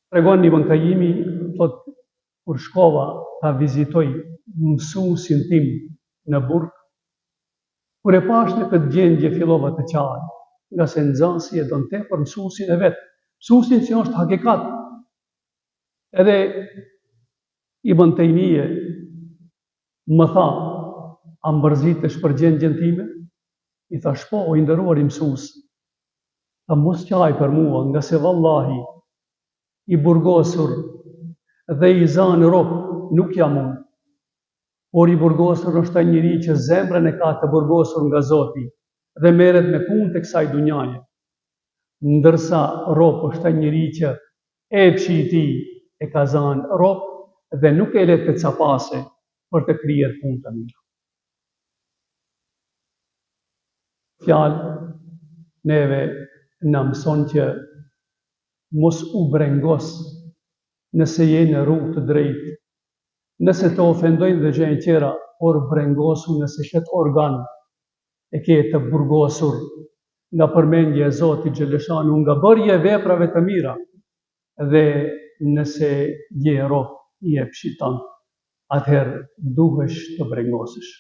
Tregon Ibn Kajimi, thotë, kur shkova ta vizitoj mësuesin tim në burg, kur e pashë në këtë gjendje fillova të qaj, ngase nxënësi e don tepër mësuesin e vet, mësuesin që është hakikat. Edhe Ibn Tejmije më tha, a mërzitesh për gjendjen time? I thash, po, o i nderuari mësues. Tha mos qaj për mua, ngase vallahi, i burgosur dhe i zanë rob nuk jam unë. Por i burgosur është ai njeri që zemrën e ka të burgosur nga Zoti dhe merret me punët e kësaj dunjaje. Ndërsa rob është ai njeri që epshi i tij e ka zanë rob dhe nuk e le të capasë për të kryer punë të mira. Fjalë neve na mëson që mos u brengos nëse je në rrugë të drejtë, nëse të ofendojnë dhe gjëra tjera, por brengosu nëse këtë organ e ke të burgosur nga përmendja e Zotit xheleshanuhu nga bërja e veprave të mira dhe nëse je rob i epshit tënd, atëherë duhesh të brengosesh.